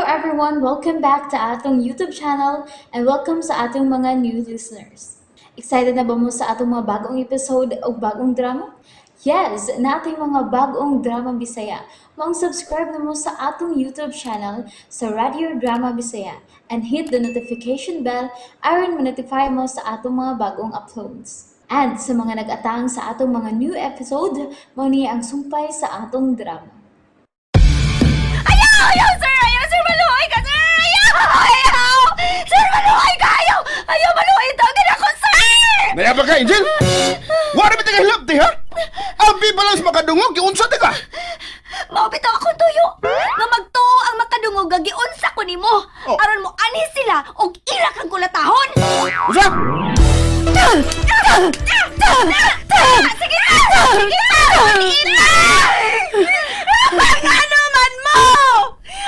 Everyone! Welcome back to atong YouTube channel and welcome sa atong mga new listeners. Excited na ba mo sa atong mga bagong episode o bagong drama? Yes, naa tay mga bagong drama Bisaya. Maong subscribe na mo sa atong YouTube channel sa Radio Drama Bisaya and hit the notification bell aron ma-notify mo sa atong mga bagong uploads. And sa mga nag-atang sa atong mga new episode, mao ni ang sumpay sa atong drama. Ayaw! Ayaw, sir! Ayaw, sir! Maluoy ka, sir! Ayaw! Ayaw! Sir, maluoy ka! Ayaw! Ayaw, maluoy! Tawagan ako, sir! Nayaba ka, Angel? Wala ba tayo hilabti, ha? Abi pa lang sa makadungog, giunsa ta ka? Mao bitaw akong tuyo! Nga magtuo ang makadungog nga giunsa ko nimo! Oh. Aron mo anhi sila og ila kang kulatahon! Unsa? Sige na! Sige na! Ano man mo?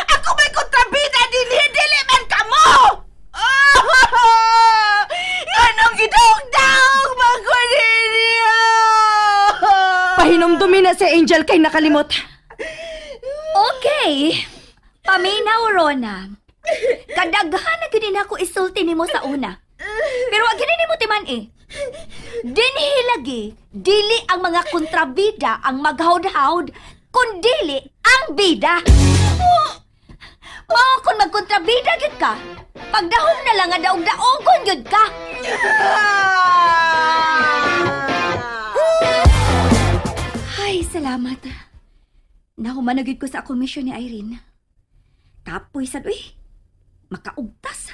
Ako may kontrabida dinhi, dili man ka mo! Oh! Anong gidaog-daog man ko ninyo? Pahinumdumi na si Angel kay nakalimot. Okay. Paminaw, Rona. Kadaghan na gyud ako isulti nimo sa una. Pero wag gini nimo timan eh. Dinhi lagi, dili ang mga kontrabida ang maghawd-hawd, kundili ang bida. Mao kung magkontrabida gyud ka, pagdahom na lang nga daog-daogon gyud ka. Ay, salamat. Nahuman na gyud ko sa akong misyon ni Irene. Kapoy sad uy. Makaugtas.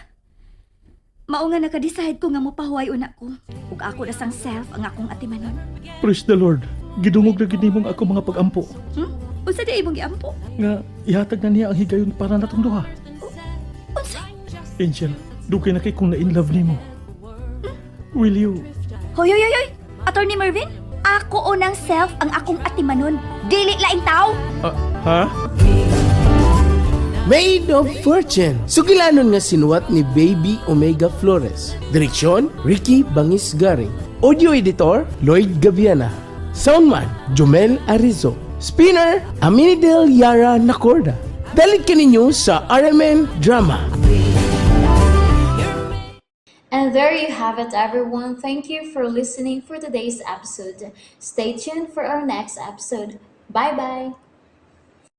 Mao nga naka-decide ko nga mopahuway una ko. Ug ako na sang self ang akong atimanon. Praise the Lord. Gidungog na gid nimong ako mga pagampo. Unsa di imong giampo? Nga ihatag na niya ang higayon para natong duha. Unsa? Angel, dugay na kay kung na in love nimo. Will you? Hoy hoy hoy hoy. Attorney Mervin, ako unang self ang akong atimanon. Dili laing tao. Ah, ha? Made of Fortune. Sugilanon nga sinuwat ni Baby Omega Flores. Direksyon, Ricky Bangis Garing. Audio editor, Lloyd Gaviana. Soundman, Jomel Arizo. Spinner, Aminidel Yara Nacorda. Dalit kaninyo sa RMN Drama. And there you have it, everyone. Thank you for listening for today's episode. Stay tuned for our next episode. Bye bye.